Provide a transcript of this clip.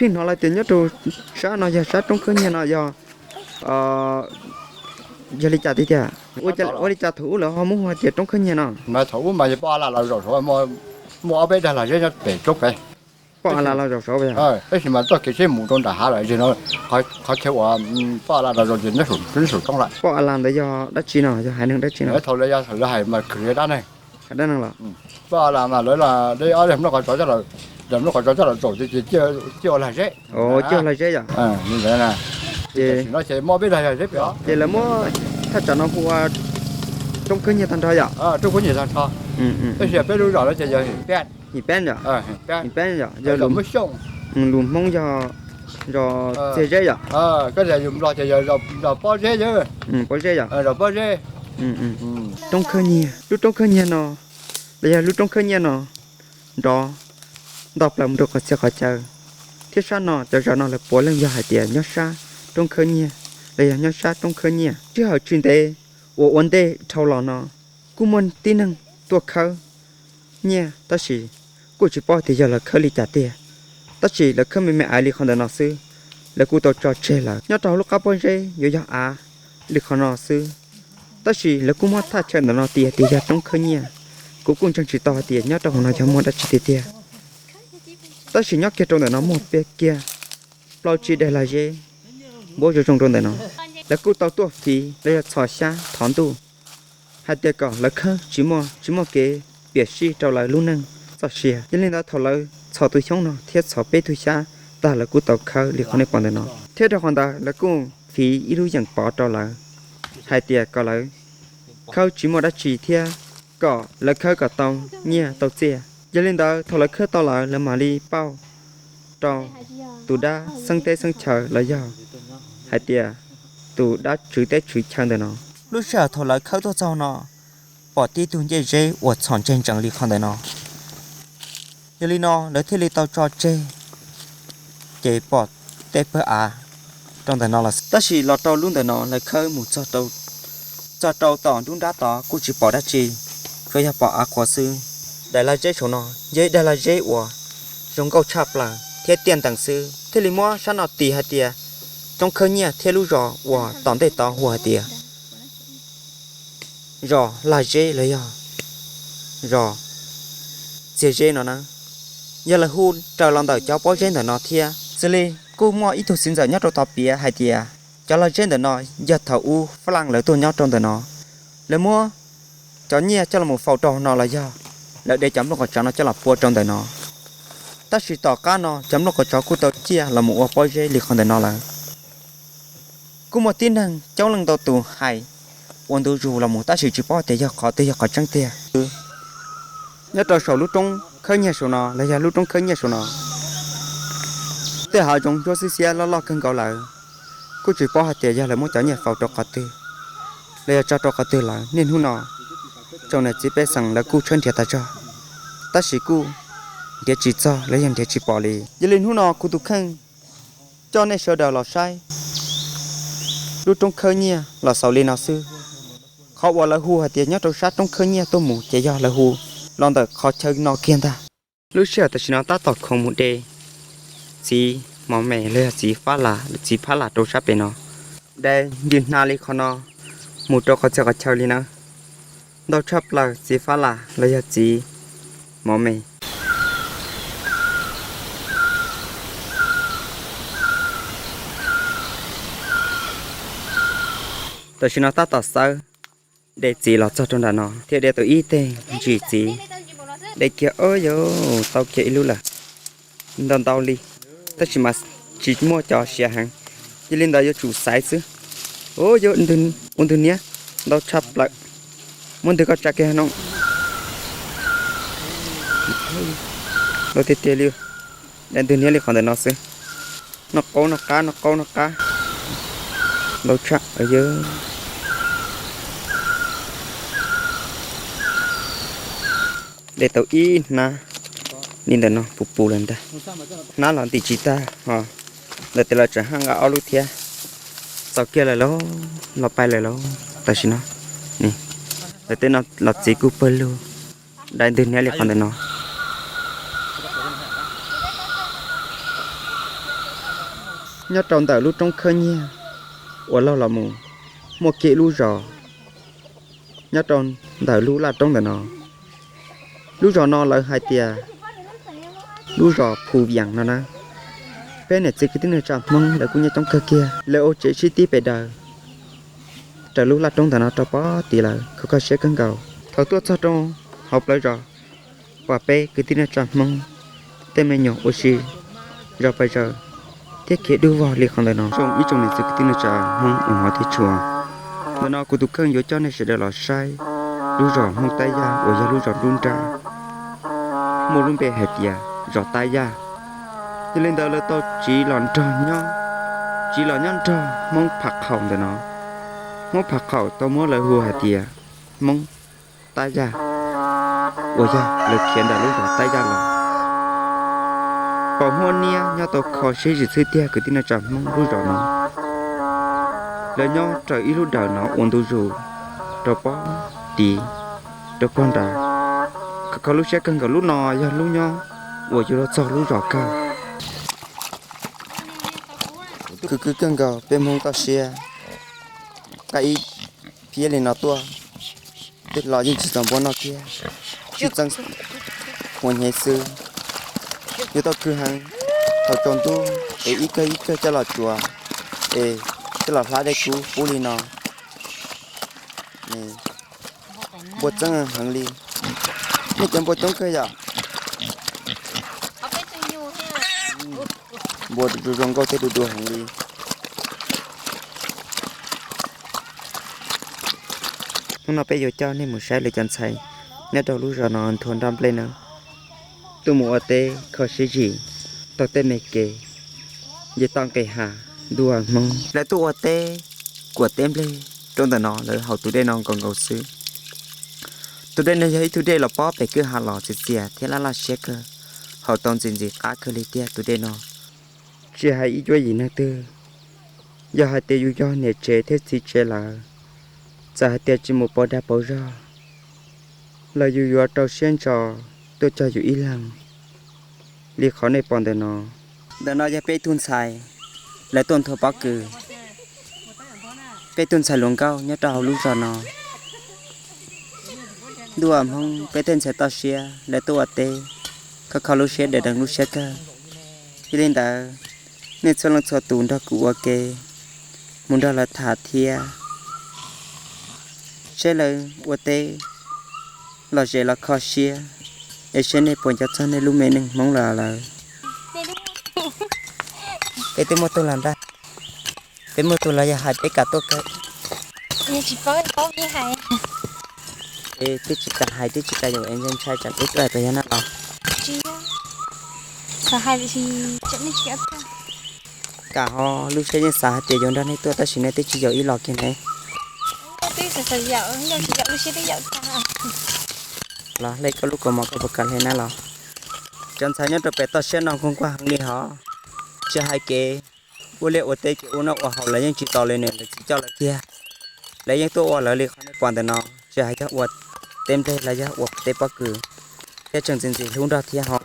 Pheej hnov lawv tias nyob rau sab no yog sab roob khawb nyiaj no yog, yog li cas tiag tiag? Ua li cas thaum ub lawv ho muab hu hais tias roob khawb nyiaj no? Mas thaum ub mas yog poj a las los zaum saud, muaj ob peb dag los zeb nyob pem roob pem. Poj a las los zaum saud, tab sis mas txoj kev tsheb mus rau nram hav lawm zig no, qhov chaw uas poj a las los zaum ces nyob saum roob lawm. Poj a las ntawd yog dab tsi no, yog haiv neeg dab tsi no? Thaum lawv yog lawv hais mas khwv yog dab neeg. Dab neeg los? Poj a las mas lawv los de ob nplooj qhov tsov, nplooj qhov tsov coj los zaum ces ciaj ua lag zeb. Ciaj ua lag zeb yom? Ces no ces muaj peb dag yog zeb pem. Ces lawv muab thaj tsam no hu ua roob khawb nyiaj tag nrho yom? Roob khawb nyiaj tag nrho. Tab sis peb lub zos no ces yog Him Peb yom? Him Peb yog lus Hmoob yog zos txiag zeb yom? Koj tias yus Nplog ces yog zos pob zeb, pob zeb yom? Zos pob zeb. Roob khawb nyiaj, lub roob khawb nyiaj no los yog lub roob khawb nyiaj no nrov ntog plaws mus rau qhov txhia qhov chaw, thiab sab no cov zos no lawv puav leej yog hais tias nyob sab roob khawb nyiaj los yog nyob sab roob khawb nyiaj. Sij hawm tsis ntev uas ua ntej dhau los no kuj muaj tib neeg tuaj khawb nyiaj tab sis kuj tsis paub tias yog lawv khawb li cas tiag, tab sis lawv khawb me me aiv li qhov ntawm no xwb, lawv kuj tau tso tseg lawm. Nyob rau hauv lub qab pob zeb yuav yog av li qhov no xwb, tab sis lawv kuj muab thaj chaw ntawm no tis tias yog roob khawb nyiaj. Kuv kuj ntseeg tsis tau hais tias nyob rau hauv no yog muaj dab tsi tiag tiag, tab sis nyob kiag rau ntawm no muaj piag kiag plaub tsib daim lag zeb npuab zoo zoo rau ntawm no. Lawv kuj tau tuaj fiv los yog txhos xyab thov ntuj hais tias kom lawv khawb tsis muaj, tsis muaj kev piam sij rau lawv lub neej txoj sia. Yog li ntawd thaum lawv txhos tus xyoob no thiab txhos peb tug xyab tag lawv kuj tau khawb li qhov nej pom ntawm no, thiab rau qhov ntawd lawv kuj fiv ib lub yeem pov rau lawv hais tias kom lawv khawb tsis muaj dab tsi thiab kom lawv khawb kom tau nyiaj tau txiaj. Yog li ntawd thaum lawv khawb tau lawm lawv mam li pauj rau tus dab xeeb teb xeeb chaw los yog hais tias tus dab tswv teb tswv chaw ntawm no. Lub sij hawm thaum lawv khawb tuaj txog no pom tib tug ncej zeb uas txhom ntseg ntsees li qhov ntawm no. Yog li no lawv thiaj li tau tso tseg, ces pom tej pawg av rau ntawm no los xwb. Tab sis los rau lub ntawm no lawv khawb mus txog rau tom nruab nrab tod kuj tsis pom dab tsi, tsuas yog pom av qhuav xwb. Daim lag zeb saum no yog ib daim lag zeb uas zoo nkauj tshaj plaws thiab tiaj ntees xwb, thiaj li muab sab no tis hais tias roob khawb nyiaj thiab lub zos uas tom ntej tod hu hais tias zos lag zeb los yog zos txiag zeb no na. Yog lawv hu raws los ntawm cov pob zeb ntawm no thiab. Xws li kuj muaj ib tug txiv ntxawm nyob rau tod piav hais tias cov lag zeb ntawm no yog thaum ub Fab Laj lawv tuaj nyob rau ntawm no, lawv muab cov nyiaj coj los faus rau hauv no los yog lawv de cov nplooj qos tsov no coj los pua rau ntawm no. Tab sis tom qab no cov nplooj qos tsov kuj tau ciaj los mus ua pob zeb li qhov ntawm no lawm. Kuj muaj tib neeg coob leej ntau tus hais ua ntu zus los mus tab sis tsis paub tias yog qhov twg yog qhov tseeb tiag. Nyob rau saum lub roob khawb nyiaj saum no los yog lub roob khawb nyiaj saum no, tej hav zoov ntsuab xiab xiab loj loj kawg nkaus lawm, kuj tsis paub hais tias yog lawv muab cov nyiaj faus rau qhov twg los yog tso rau qhov twg lawm. Niaj hnub no tsoom niam txiv pej xeem lawv kuj tshawb nrhiav tas zog, tab sis kuj nrhiav tsis txog los yog nrhiav tsis pom li. Yog li hnub no kuv tus kheej coj nej sawv daws los saib lub roob khawb nyiaj los xaus li no xwb. Qhov uas lawv hu hais tias nyob rau sab roob khawb nyiaj tuaj mus ces yog lawv hu los ntawm qhov chaw no kiag ntag. Lub sij hawm tam sim no tab tom khoov mus de txiv mov me los yog txiv fab las, txiv fab las rau sab pem no, de ntws hnav li qhov no mus rau qhov txhia qhov chaw li na. Ntau tshaj plaws txiv fab las los yog txiv mov me. Tam sim no tab tom xawb de txiv los txog rau nram no thiaj de tau ib teg ntsis txiv. De kiag, o yau, tau kiag ib lub lawm. Ntau ntau li, tab sis mas tsis muaj cov siav heev, cia li ntawd yuav tsum xaiv xwb. O yau, ua ntwg hniab ntau tshaj plaws. Muab ntwg koj tsa kiag no. Ntau tiag tiag li, de ntwg hniab li qhov ntawm no xwb. Noj qaub noj qab, noj qaub noj qab. Ntau tshaj, yau. De tau ib hnab li ntawm no puv puv lawm ntag. Hnab los ntim tsis tag ho, ntawm tes lawv tseem haj nqa ob lub thiab. Txaus kiag lawm lauj, los pais lawm lauj. Tam sim no, lawv tej no los txiv kuj pawg lug, dai ntwg hniab li qhov ntawm no. Nyob rau ntawm lub roob khawb nyiaj uas laug los mus muaj kiag ib lub zos nyob rau ntawm lub laj roob ntawm no. Lub zos no lawv hais tias lub zos Phu Vias no na. Peb niam txiv kwv tij neej tsa Hmoob lawv kuj nyob coob kawg kiag, lawv ua tsev sib tib pes daws raws lub laj roob ntawm no rau pem tid lawm, kho kho siab kawg nkaus. Thaum tuaj txog rau hauv plawv zos, pom peb kwv tij neej tsa Hmoob tej me nyuam ua si zos pes zaws thiab khiav dub vog li qhov ntawm no. Zoo ib tsoom niam txiv kwv tij neej tsa Hmoob uas hmov thiab tshua, ntawm no kuv tus kheej yuav coj nej sawv daws los saib lub zos Hmoob Tab Yaj uas yog lub zos nruab nrab muaj lub npe hais tias zos Tab Yaj. Yog li ntawd lawv tau tsiv los nrog nyob, tsiv los nyob nrog Hmoob Phav Qhaum ntawm no. Hmoob Phav Qhaum tau muab lawv hu hais tias Hmoob Tab Yaj, uas yog lawv khiav ntawm lub zos Tab Yaj los. Pom Hmoob Niab nyob tau kho siab zim txhwb tiag kwv tij neej tsa Hmoob lub zos no. Lawv nyob raws ib lub dawm no ua ntu zus rau pem tid, rau pem nrad. Kho kho lub siab kawg nkaus, lub no yog lub nyob uas yuav luag txog lub zos kawg. Khwv khwv kawg nkaus, peb Hmoob toj siab, qab ib phiab li no tuaj, tej los yeej tsis txaus npua noj thiab, sib txeeb huas hnyev xwb. Yuav tau khwv heev thaum tsaus ntuj es ib kawg ib kawg coj los tsuav es coj los hlab dej kub pub li no. Npua txeeb heev li. Nej cov npua coob kawg yom? Npua zoo zoo nkauj thiab du du heev li. Hnub no peb yuav coj nej mus saib lawv cov ntxhais nyob rau lub zos no nthua nroj nplej na. Tuaj mus ua teb kho siab zim, taug tej me kev, nce toj nqes hav, ntuj Hmoob. Lawv tuaj ua teb kuam teb nplej rau ntawm no, lawv haus tus dej no nkaus nkaus xwb. Tus dej no yog ib tug dej los pob pem kwj ha los txias txias thiab laj laj siab kawg, haus tau ntxim ntxim qab kawg li tiag tus dej no. Tsis hais ib cuab yim neeg twg, yog hais tias yus yog niam tsev thiab txiv tsev lawm, txawm hais tias tsis mus pauv dag pauv zog los yus yuav rau siab ntso tuaj cog yus ib leeg li qhov nej pom ntawm no. Ntawm no yog peb tug ntxhais, lawv tuaj nthua pob kws. Peb tug ntxhais hluas nkauj nyob rau hauv lub zos no. Ntuj Hmoob, peb tej ntxhais toj siab lawv tuaj ua teb, kho kho lub siab deev deev lub siab kawg. Yog li ntawd, nej txhua leej txhua tus nrog kuv ua ke mus nrog lawv tham thiab saib lawv ua teb lom zem los kho siab, es saib nej puas nco txog nej lub me neej Hmoob los lawm. Peb twb muaj tug los ntag. Peb muaj tug los yog hais peb kam tuaj kawg. Es twb tsis kam hais twb tsis kam yuav es ntshai tsam peb tuaj hais puas yog na los. Kam ho lub siab yeej xav hais tias yuav nrog nej tuaj tab sis nej twb tsis yaum ib los kiag ne. Los hle koj lub kaus mom koj puas kam hle na los. Cov ntxhais nyob rau pem toj siab no nquag nquag heev li hos. Tsis hais kev ua liaj ua teb kev ua noj ua haus lawv yeej tsis tos li nws lawv txiv coj lawv tiag. Lawv yeej tuaj ua lawv li qhov nej pom ntawm no, tsis hais yog ua teb nplej los yog ua teb pob kws, thiab tseem ntxim ntxim hlub nrog thiab ho.